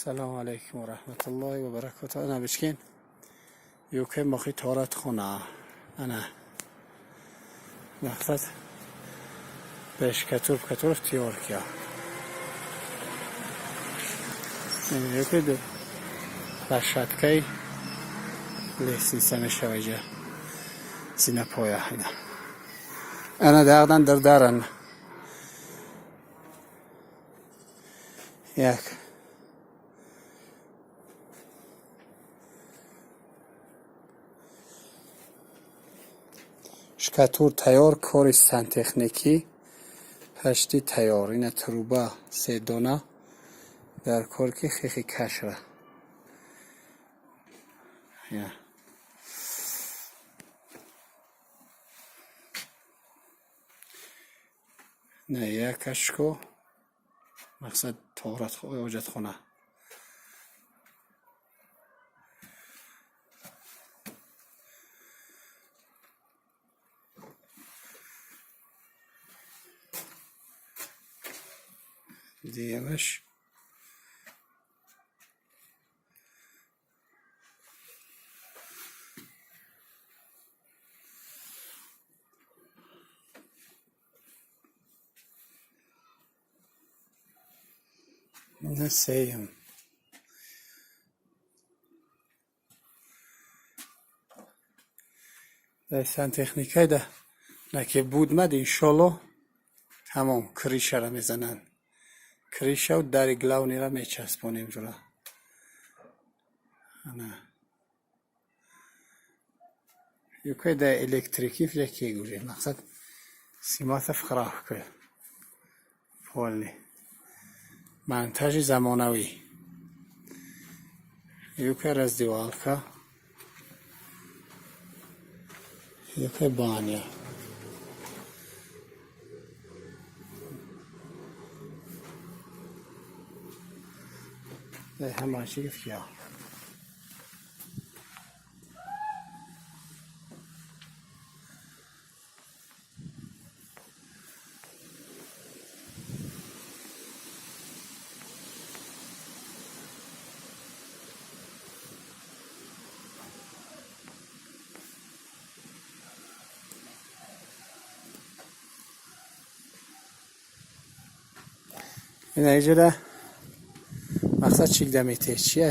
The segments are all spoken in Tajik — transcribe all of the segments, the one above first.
Салому алайкум ва раҳматуллоҳи ва баракоту. Ана бишкин. Юке мохи торат хона. Ана. Мақсад бешкатур катур тиёр кия. Юке ду площадкаи лестница мешава иҷа. Зинапоя ина. Ана дағдан дар даран. Як. Шкатур тайёр, кори сантехникӣ пашти тайёр. Ина труба се дона дар кор ки хехи кашра. Я. На як кашко мақсад тоҳрат ҳоҷатхона. Диемаш на сеюм. Дар сантехникаи да наки буд мад иншолло тамом крышара мезананд. Крышау дари главныйра мечаспонем ҷура. Ана. Юкай да электрики яке гӯже. Мақсад симатов храх ку. Полный. Монтажи замонавӣ. Юкай раздевалка. Юкай баня. Ҳамааш гифт я. Ина иҷода мақсад чигда метеҳ чия?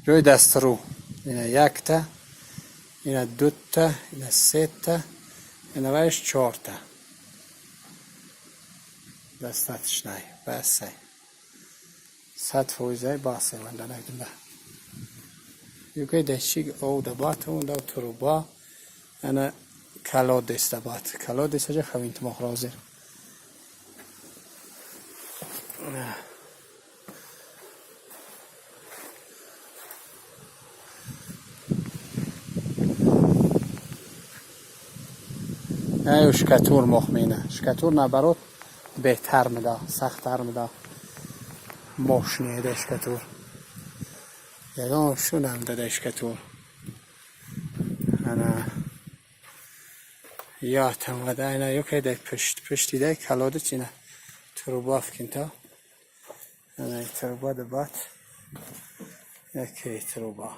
Ҷои дастрӯ. Ина якта, ина дута, ина сета, ина вайш чорта. Достаточно, басай. 100% басай ванда нагдунда. Юкай дащиг оуда бат унда труба ана колодец да бат. Колодец аҷа хавинт мохрозир. Шкатур мох мена. Шкатур наоборот беҳтар меда, сахттар меда. Мощный да шкатур. Ягон шунам дада шкатур. Ана я тамғада ина юкай дай пушт пушти дай колодец ина труба фкинта. Ана труба да бат. Яке труба.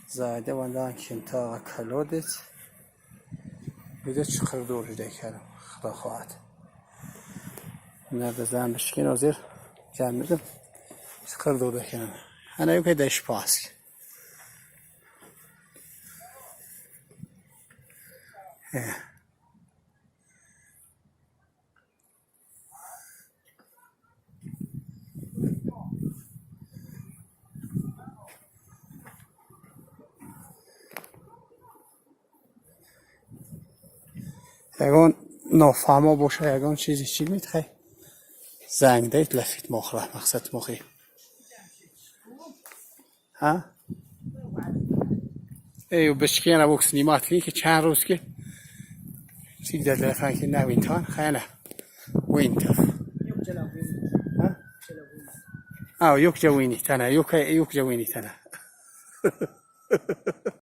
Зайда вандан кинта колодец. Бида чиқир дур жида кардам. Худо хоҳад. Ина бизан бишкин ҳозир ҷамъ медам. Чиқир дур кардам. Ана юкай дай шпаск. Ягон нофаҳмо боша, ягон чизи чӣ мехай занг даид лафит мохра мақсад мохи. Ҳа? Эй, бишкена бок снимать ки чанд рӯз ки чиг дадафан ки навинтан хайна винтов. Ҳа? А, юк ҷавини тана, юк юк ҷавини тана.